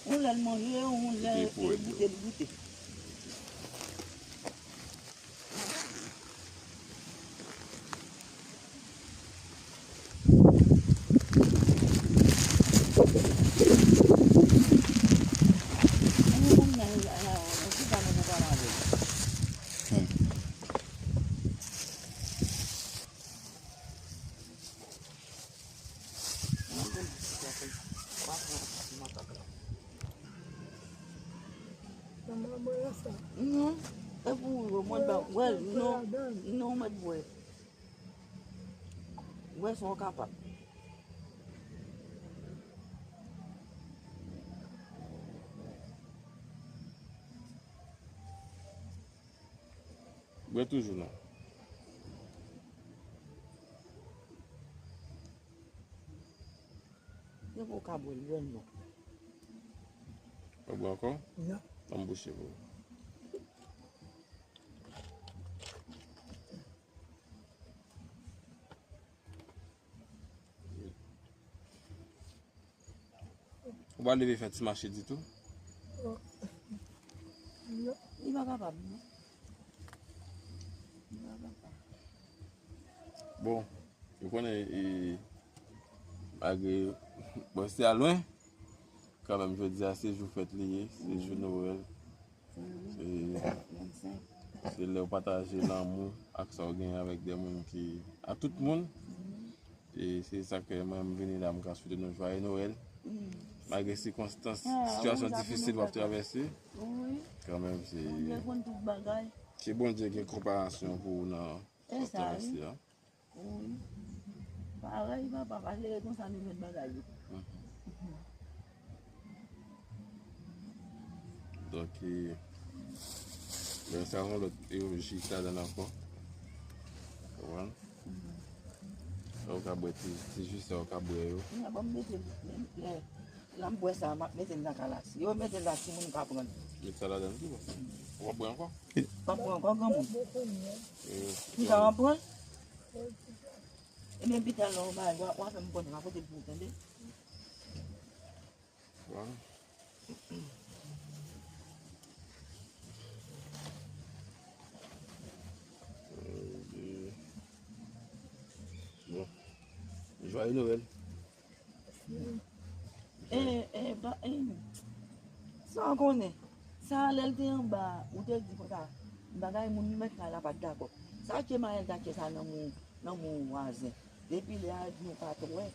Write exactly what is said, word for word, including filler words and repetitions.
Yon lè l manje, yon lè li goute, li goute. Non, e pou ou, mwen ba, wè, non, non, mwen bwè. Wè, si w kapab. Bwè toujou non. Depi w ka bwè l, bwè l non. W ap bwè ankò? Non. Ban m bouche pou ou. Ou pa leve fè ti mache ditou? Non. Li pa kapab, non. Li pa kapab. Bon, ou konnen, e, malgre, bon, se a lwen, kanmenm, jodi a, se jou fèt li ye, se jou Nwèl. Se, se lè w pataje lanmou ak sa w genyen avèk de moun ki, ak tout moun. E se sa ke mwen, m vini la, m ka swete nou jwaye Nwèl. Malgre sikonstans, sitiyasyon difisil w ap travèse, kanmenm, se, se Bondye gen konpasyon pou ou nan sa w travèse a. Wi. Parèy, papa, pa jere konsa nou jwenn bagay yo. Donk, e, lè sa yon lòt, e, ji k ladan ankò. Konprann? Lè w ka bwè ti, ti ji sa w ka bwè yo. Mwen, ban m mete, lè, lè m bwè sa, m ap mete l nan kalas. Yo mete l la, timoun ka pran. Met sa ladan tou. W ap bwè ankò? W ap bwè ankò, granmoun? Pita w ap pran? Ebyen, pita lè w bay, w a, w a fè m konnen, w a pote l pou ou, tande? Bon. Bon. Joyeux Noël. E, e, ba, e, sa w konnen. Sa lè l te anba, ou te di konsa, bagay moun li mèt la, la pa t dakò. Sa tye Mayèl ta tye sa nan moun, nan moun vwazen. Depi lè a, nou pa t wè.